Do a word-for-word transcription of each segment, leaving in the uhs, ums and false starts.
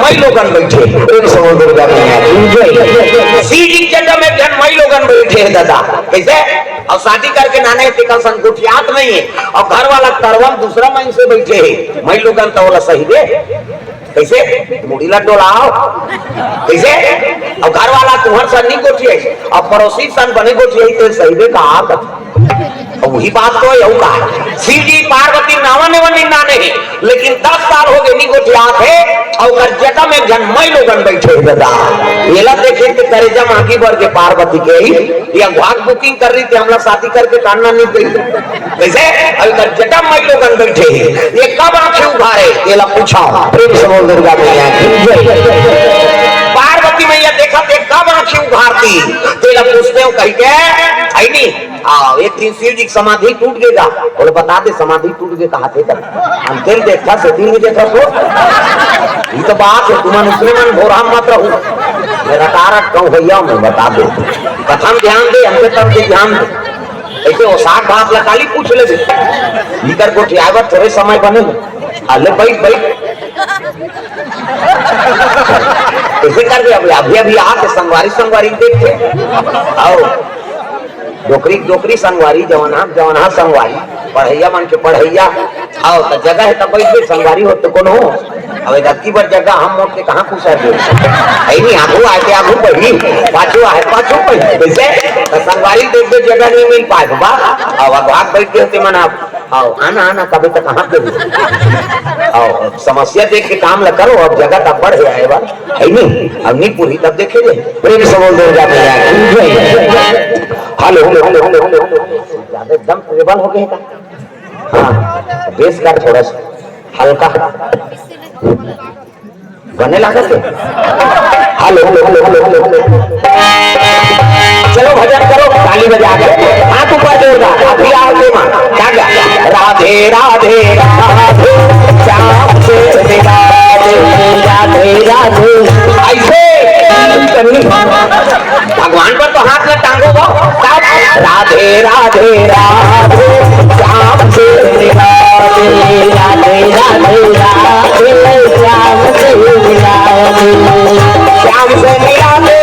मई लोगन बइठे, प्रेम से बोल दुर्गा मैया की जय। शिव जी के जटा में एक झन मई लोगन बइठे हे दादा, कइसे? अउ शादी करके नाने हे, तेकर संग गोठियात नइ हे, अउ घर वाला तरवा म दूसरा मइनसे बइठे हे, मई लोगन त ओला सहिबे, कइसे? मुड़ी ला डोलाव, कइसे? अउ घर वाला तुंहर संग नइ गोठियाइस, अउ पड़ोसी संग बने गोठियाइस, त सहिबे का? अउ उही बात तो हे, अउ का? शिव जी पार्वती नावा नेवा नइ नाने हे, लेकिन दस साल होगे नइ गोठियात हे, अउ ओकर जटा में एक झन मई लोगन बइठे हे दादा। एला देखे के करेजा म आगी बर गे पार्वती के, ये अघवा के booking कर रही थी, हमला शादी करके काढ़ना नइ कही। कइसे? अउ एकर जटा म मई लोगन बइठे हे, ये कब आँखी उघारे? एला पूछव, प्रेम से बोल दुर्गा मैया की जय। पार्वती मैया देखत हे कब आँखी उघारती, तेला पूछतेंव कहिके, हे नी? हाँ, एक दिन शिव जी के समाधि टूट गे गा, ओला बता दे समाधि टूट गे कहाथे त। हम तेल देखथस, दिन भी देखथस हो। ये तो बात हे, तुमन उसने मन भोरहा मत रहू। मैं रटारट कहूँ भैया, मैं बता दे। कथा म ध्यान दे, हमके तब के ध्यान दे। अइसे ओ साग भात ला काली पूछ ले। इकर गोठियाए बर थोरे समय बने हे। आ ले बइठ, बइठ। कइसे कर दे अभी, अभी, अभी आके संगवारी, संगवारी देख के। आओ। डोकरी के डोकरी संगवारी, जवान के जवान संगवारी, पढ़इया मन के पढ़इया। आओ, त जगह हे त बइठ बे, संगवारी हो त कोनो हो। अब अतकी बड़ जगह हम मोट के कहाँ घुसा दे? हे नी, आगू आए ते आगू बइठ, पाछू आए पाछू बइठ। कइसे? त संगवारी देख बे, जगह नइ मिल पाए बा। अब अघवा के बइठ गे तेमन आप। आओ, आना, आना, कभी तक कहाँ पे भी। आओ, समस्या देख के काम ला करो, अब जगह त अब्बड़ हे आए बर, हे नी? अब नइ पूरी तब देखे जे। प्रेम से बोल दुर्गा मैया की जय। Hello, hello, hello, hello, hello. ज्यादा एकदम ट्रेबल हो गे का? हाँ, बेस कर थोड़ा सा, हल्का। बने लागत हे? Hello, hello, hello, hello, hello, hello. चलो भजन करो, ताली बजा के, हाथ ऊपर जोरदार, अभी आओ के माँ, क्या गा? राधे, राधे, राधे, श्याम से मिला दे, राधे, राधे। अइसे, भगवान पर तो हाथ न टांगो वो, तब राधे, राधे, राधे, श्याम से मिला दे, राधे, राधे, राधे। श्याम से मिला दे, श्याम से मिला दे,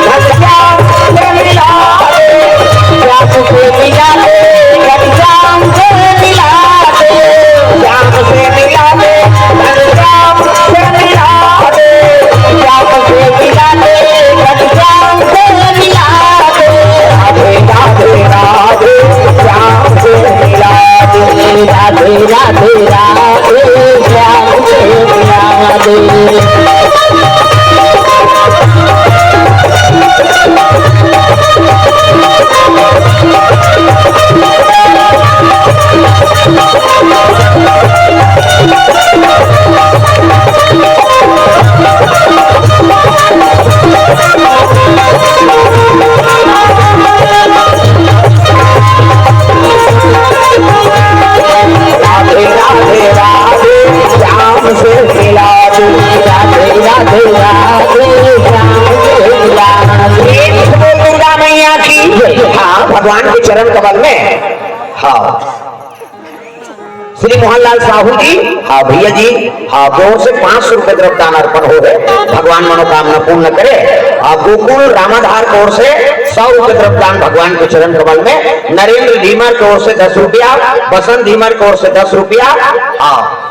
घनश्याम से मिला दे, श्याम से मिला दे, घनश्याम से मिला दे, श्याम से मिला दे, घनश्याम से मिला दे, श्याम से मिला दे, घनश्याम से मिला दे। राधे, राधे, राधे, श्याम से मिला दे। राधे, राधे, राधे, श्याम से मिला दे। राधे, राधे, राधे, श्याम से मिला दे। राधे, राधे, राधे, श्याम से मिला दे। प्रेम से बोल दुर्गा मैया की। हाँ, भगवान के चरण कमल में। हाँ। श्री मोहनलाल साहू जी, हाँ भैया जी, हाँ, की ओर से पाँच सौ रुपए द्रव्य दान अर्पण हो गए, भगवान मनोकामना पूर्ण करे। हाँ, गोकुल रामाधार की ओर से सौ रुपए द्रव्य दान भगवान के चरण कमल में, नरेंद्र धीमर की ओर से दस रुपया, बसंत धीमर की ओर से दस रुपया, हाँ,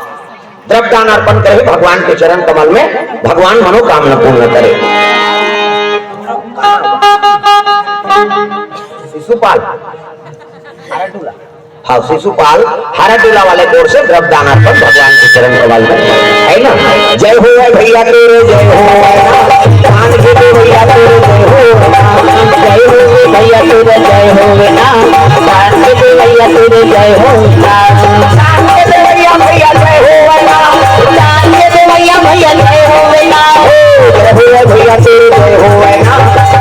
द्रव्य दान अर्पण करे भगवान के चरण कमल में, भगवान मनोकामना पूर्ण करे। शिशुपाल। हाँ, शिशुपाल हरा टोला वाले की ओर से द्रव्य दान अर्पण भगवान के चरण कमल में, है ना? जय हो भैया तेरे, जय हो। दान के दे भैया तेरे, जय हो। जय हो भैया तेरे, जय हो ना। दान के दे भैया तेरे, जय हो ना। दान के दे भैया, भैया, जय हो ना। दान के दे भैया, भैया, जय हो ना। जय हो भैया तेरे, जय हो ना।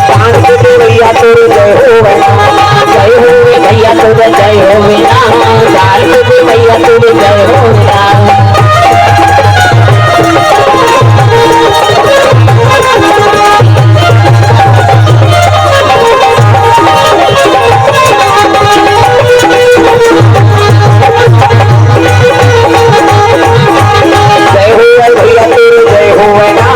दान के दे भैया तेरे, जय हो ना। जय हो भैया तेरे, जय हो ना। दान के दे भैया तेरे, जय हो ना। जय हो भैया तेरे, जय हो ना।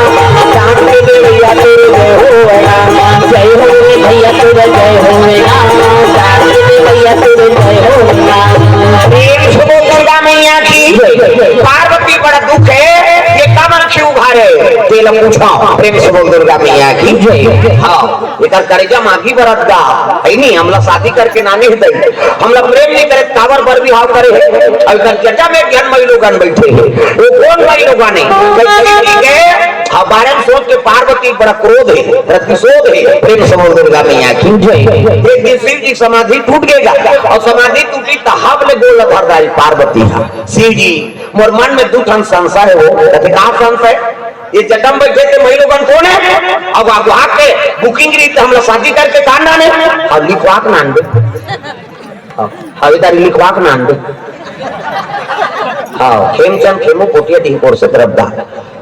तेला पूछा। प्रेम से बोल दुर्गा मैया की जय। हाँ, एकर करेजा माघी बरत गा। है नी, हमला शादी करके नानी है दई। हमला प्रेम नहीं करे, काबर बर बिहाव करे है। अब एकर जटा में ज्ञान मई लोगन बैठे है। वो कौन मई लोगन है? कहीं कहीं नहीं गए। हाँ, बारे में सोच के पार्वती बड़ा क्रोध है, प्रतिशोध है। प्रेम से बोल दुर्गा मैया की जय। एक दिन शिव जी समाधि टूट गएगा और समाधि टूटी तो हाथ ले गोल धर डाली पार्वती। हाँ, शिव जी, मोर मन में दू ठन संशय है। वो कथे, का संशय? ये जटा में बैठे थे, मई लोगन कोन है? अब आगू आके बुकिंग रही तो हमला शादी करके कान नाने और लिखवा के नान दे। हाँ, हवेदारी लिखवा के नान दे। हाँ, खेमचंद खेमू पोटिया डी कोर से तरफ दा।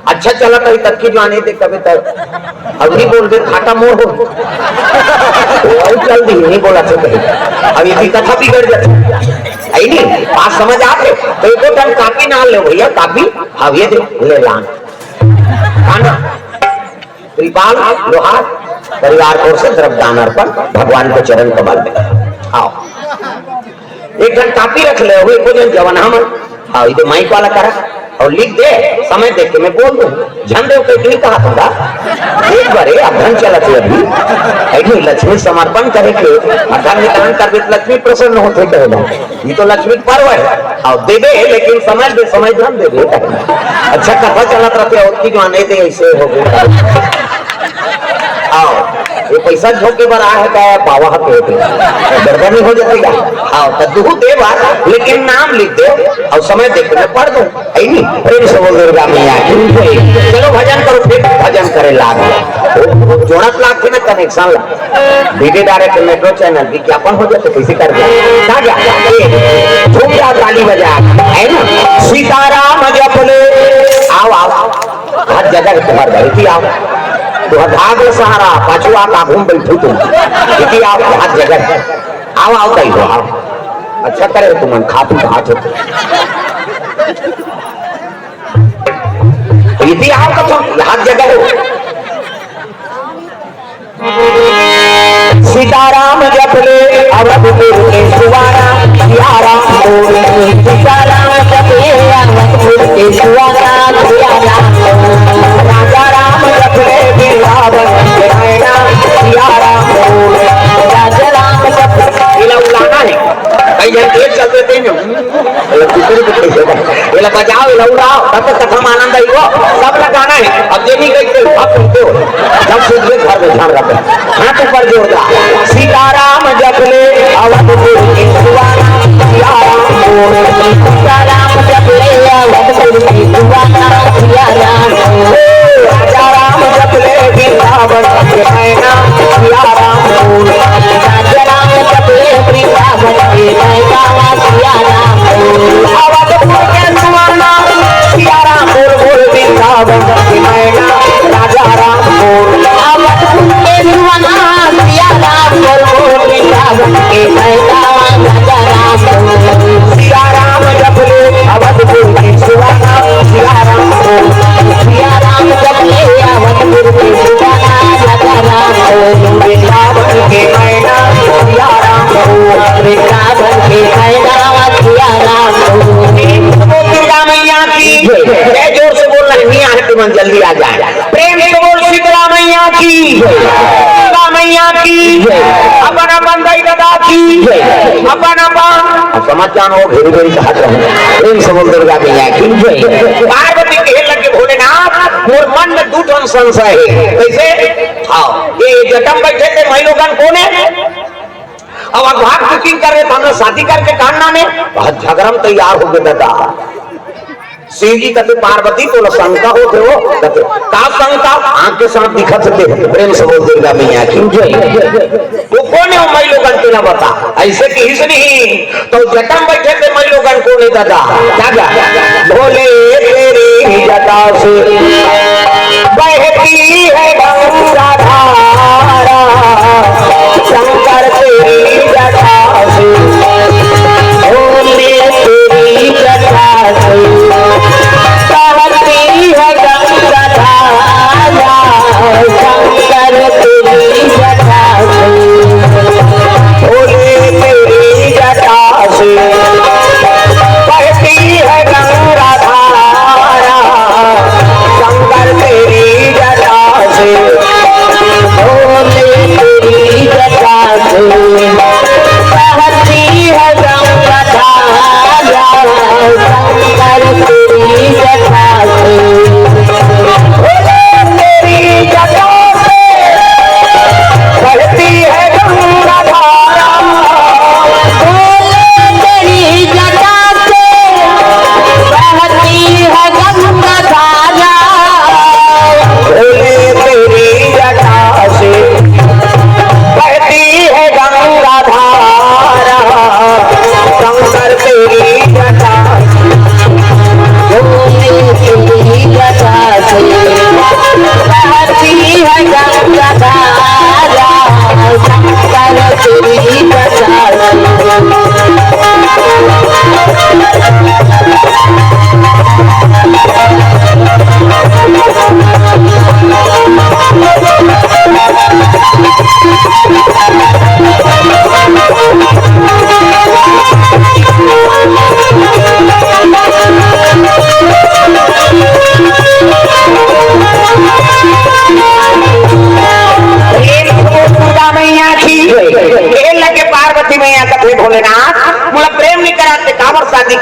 अच्छा चला कहीं तक की जाने दे कभी तक। अब नहीं बोल दे, खाटा मोर हो। वो चल दी, नहीं बोला तो कहीं। अब ये कथा बिगड़ जाती। है नहीं? बात समझ आते? तो एको ठन कापी ना ले भैया, कापी। हाँ, ये दे, ले लान। काना। कृपाल लोहार परिवार ओर से द्रव्य दान अर्पण भगवान के चरण कमल में। आओ, एक ठन कापी रख ले, वो एको जन जवन हम। आओ, इधर माइक वाला करा और लिख दे, समय देख के मैं बोल दूं। झन देव कहीं नहीं कहा था। एक बार, ए, अब धन चलत है अभी। ऐसे लक्ष्मी समर्पण करे के, और धन निदान कर दे तो लक्ष्मी प्रसन्न होते कहे ना। ये तो लक्ष्मी पर्व है। आओ, देबे, लेकिन समय दे, समय धन देबे। अच्छा, कथा चलत रहते और की जो आने दे, ऐसे हो गए। आओ, ये पैसा झोंके बर आए है, का पावा है पेट में। गड़बड़ नहीं हो जाती क्या? आओ, तो दुहू दे बार, लेकिन नाम लिख दे और समय देख के मैं पढ़ दूं। है नहीं? प्रेम से बोल दुर्गा मैया की जय। चलो भजन करो, फिर भजन करे लाग। वो जोड़त लाग के ना कनेक्शन ला। डीजे डायरेक्ट मेट्रो चैनल विज्ञापन हो जाते, कैसे कर दे? का क्या? ए, झूम जा, ताली बजा, है ना? सीताराम जप ले। आओ, आओ, आओ। हाथ जगह है तुम्हारे भाई, इति आओ। तुम्हारा भाग लो सहारा, पाछू आप आगू में बैठू तुम। इति आओ, हाथ जगह है। आओ, आओ, कहीं हो, आओ। अच्छा करे तुमन, खा पी के हाथ होते। इति आओ, कथम, हाथ जगह हो। सीताराम जप ले अवधपुर के सुवाना, सिया राम बोल। सीताराम जप ले अवधपुर के सुवाना, सिया राम बोल। राजा राम जप ले वृंदावन के मैना, सिया राम बोल। राजा राम जप ले। इला उलाना है, कई जन तेज चलते थे ना। एला कुकुर को कैसे बा? एला बजाओ, एला उड़ाओ, तब तक कथा में आनंद आई हो, सब लगाना है। अब ये नहीं कही कि आप सुनते हो, जब सूझ गए घर में ध्यान रखो, हाथ ऊपर जोरदार। सीताराम जप ले अवधपुर की सुवाना, सिया राम बोल। सीताराम जप ले अवधपुर की सुवाना, सिया राम बोल। राजा राम जप ले वृंदावन के मैना, सिया राम बोल। राजा राम जप ले वृंदावन के मैना, सिया राम बोल। अवधपुर के सुवाना, सिया राम बोल, बोल वृंदावन के मैना, राजा राम बोल। अवधपुर के सुवाना, सिया राम बोल, बोल वृंदावन के मैना, राजा राम बोल। सिया राम जप ले अवधपुर के सुवाना, सिया राम बोल। सिया राम जप ले अवधपुर के सुवाना, राजा राम बोल। वृंदावन के मैना, सिया राम बोल। वृंदावन के मैना, सिया राम बोल। प्रेम से बोल दुर्गा मैया की जय। जय, जोर से बोलना है, नहीं आए तो मन जल्दी आ जाए। प्रेम से बोल शीतला मैया की, दुर्गा मैया की, अपन अपन दाई ददा की, अपन अपन। अब समझ जानो, घेरी घेरी कहा जाओ। प्रेम से बोल दुर्गा मैया की जय। पार्वती कहे लगे, भोलेनाथ, मोर मन में दू ठन संशय है। कैसे? हाँ, ये जटा में बैठे थे, मई लोगन कोन है? अब अगवा के बुकिंग कर रहे थे, हमने शादी करके कान नाने, बहुत झगड़ा में तैयार हो गए दादा। शिव जी कहते, "पार्वती, तोला शंका होत हे वो?" कहते, "का शंका? आंख के साथ दिखत हे।" प्रेम से बोल दुर्गा मैया की जय। वो कोन है वो मई लोगन, तेला बता। ऐसे किहिस नहीं तो जटा में बैठे थे मई लोगन कोन है दादा। क्या क्या? भोले तेरी जटा से बहती है गंगा धारा, शंकर तेरी जटा से, भोले तेरी जटा से, बहती है गंगा धारा, शंकर तेरी जटा से, भोले तेरी जटा से, बहती है गंगा धारा, शंकर तेरी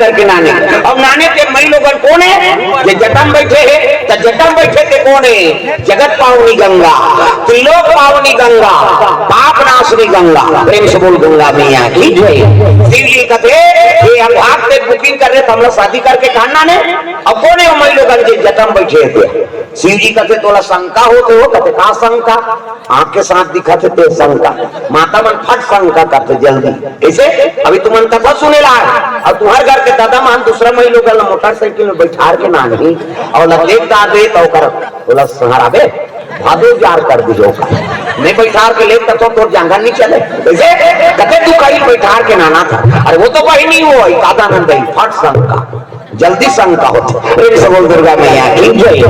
करके नाने। अब नाने ते मई लोगन कोन हे? जे जटा म बइठे हे, त जटा म बइठे ते कोन हे? जगत पावनी गंगा, त्रिलोक पावनी गंगा, पाप नाशनी गंगा। प्रेम से बोल गंगा मैया की जय। शिव जी कथे, ये अभाग ते booking कर रहे, त हमला शादी करके कहा नाने? अब कोन हे मई लोगन जे जटा म बइठे हे ते? शिव जी कथे, तोला शंका होत हे वो? कथे, का शंका? आंख के साथ दिखत हे ते शंका। माता मन फट शंका करथे जल्दी। कइसे? अभी तुमन कथा सुने ला आए, अउ तुंहर घर के दादा मन दूसरा मई लोगन ला मोटरसाइकिल में बइठार के नानही, अउ ला देख डारबे त ओकर, ओला सहराबे, भादो जार कर दिही ओकर। मैं बइठार के लेब त तोर जांगर नइ चले। कइसे? कथे तू कहीं बइठार के नानथस। अरे वो तो बहिनी हो, एक आधा नंद ही, फट शंका। जल्दी शंका होथे। प्रेम से बोल दुर्गा मैया की जय।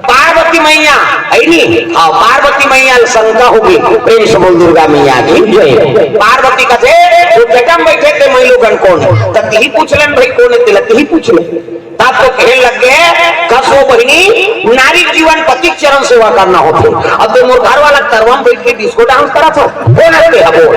पार्वती मैया, हे नी? हाँ, पार्वती मैया ल शंका होगे। प्रेम से बोल दुर्गा मैया की जय। पार्वती कथे, वो जटा म बइठे ते मई लोगन कोन? त तिही पूछ लेन भई, कोन हे तेला तिही पूछ ले। तब तो कहे लग गे, कस वो बहिनी, नारी जीवन पति के चरण सेवा करना होथे। अब तो मोर घर वाला तरवा म बइठ के disco dance करत हो, कोन हे ते हा बोल।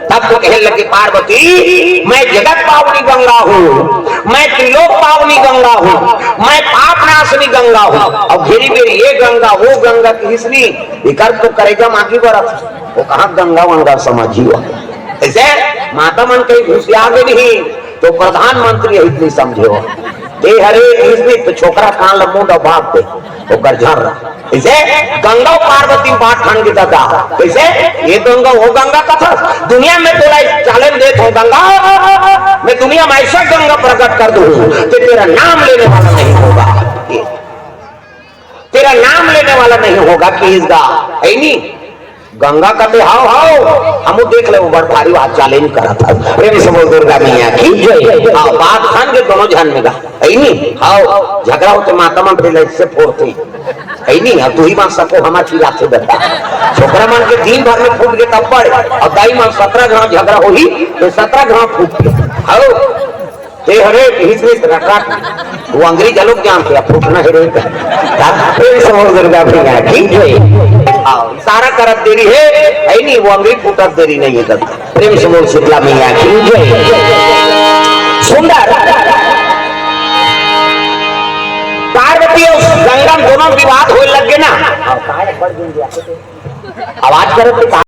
तब तो कहे लगे पार्वती, मैं जगत पावनी गंगा हूँ, मैं त्रिलोक पावनी गंगा हूँ, मैं पाप नाशनी गंगा हूँ। अब घेरी बेरी ये गंगा, वो गंगा, किसनी इकर तो करेगा माँ की बरत। वो कहाँ गंगा वंगा समझी हो। अइसे माता मन कहीं घुसिया गे नहीं, तो प्रधानमंत्री यही नहीं समझे हो। दे हरे किसनी तो छोकरा कान ल मुंड भाग दे, ओकर झर रहा। कइसे? गंगा अउ पार्वती बात ठान के दादा। कइसे? ये गंगा, वो गंगा कथस। दुनिया में तोला challenge देत हों गंगा, मैं दुनिया में अइसा गंगा प्रकट कर दूं, कि तेरा नाम लेने वाला नहीं होगा। तेरा नाम लेने वाला नहीं होगा, कि इसका, हे नी? गंगा कथे, हाव, हाव, हमू देख ले, बड़ भारी बात challenge करत हस। प्रेम से बोल दुर्गा मैया की जय। हाँ, बात ठान के दोनों झन में गा। हे नी? हाव, झगड़ा होथे माता मन फेर अइसे फोरथे। हे नी? अब तुही मन सको हमर चिराथे बेटा। छोकरा मन के दिन भर में फूट गे तब बड़े। अब दाई मन सतरा घांव झगड़ा होही, त सतरा घांव फूटथे। हाव। ते हरे हिस मिस रटरट। वो अंग्रेज लोग जानथे, अब फूटना हे रे। प्रेम से बोल दुर्गा मैया की जय। हाव, इशारा करत देरी हे, हे नी? वो अंग्रेज फूटत देरी नहीं हे। प्रेम से बोल शीतला मैया की जय। सुंदर। पार्वती अउ गंगा म दोनों विवाद होय लग गे ना। आवाज करत हे का?